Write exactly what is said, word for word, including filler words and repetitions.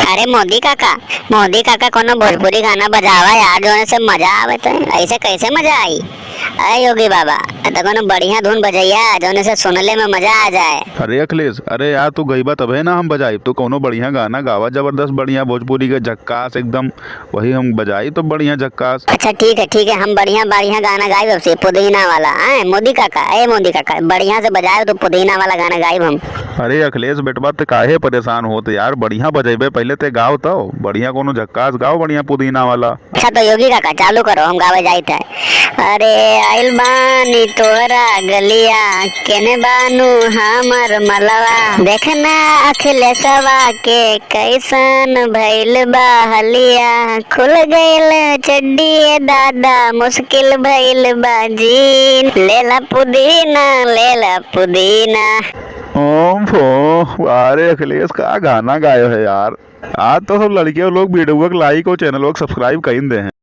अरे मोदी काका, मोदी काका, कोनो भोजपुरी गाना बजावा यार, जौने से मजा आवे। तो ऐसे कैसे मजा आई? अरे योगी बाबा, तो कोनो बढ़िया धुन बजैया, जौने से सुनले में मजा आ जाए। अरे अखिलेश, अरे यार, तू गईबा तबे ना हम बजाई। तू कोनो बढ़िया गाना गावा, जबरदस्त, बढ़िया भोजपुरी के, झक्कास एकदम, वही हम बजाई तो बढ़िया झक्कास। अच्छा ठीक है, ठीक है, हम बढ़िया बढ़िया गाना गाइब अब से, पुदीना वाला। आए मोदी काका, ए मोदी काका, बढ़िया से बजाए तो पुदीना वाला गाना गाइब हम। अरे अखिलेश बेटवा, ते काहे परेशान होत यार, बढ़िया बजेबे, पहले ते गाओ तो, बढ़िया कोनो झक्कास गाओ, बढ़िया पुदीना वाला। अच्छा तो योगी काका चालू करो, हम गावे जाइत है। अरे आइल बानी तोहरा गलिया, केने बानू हमर मलवा। देखना अखिलेशवा के कैसन भइल बा हलिया। खुल गइल चड्डी ए दादा, मुश्किल भइल बा जीन। लेला पुदीना, लेला पुदीना। ओम फो, अरे अखिलेश का गाना गायो है यार। आज तो सब लड़के लोग वीडियो के like और channel को subscribe कइन दे हैं।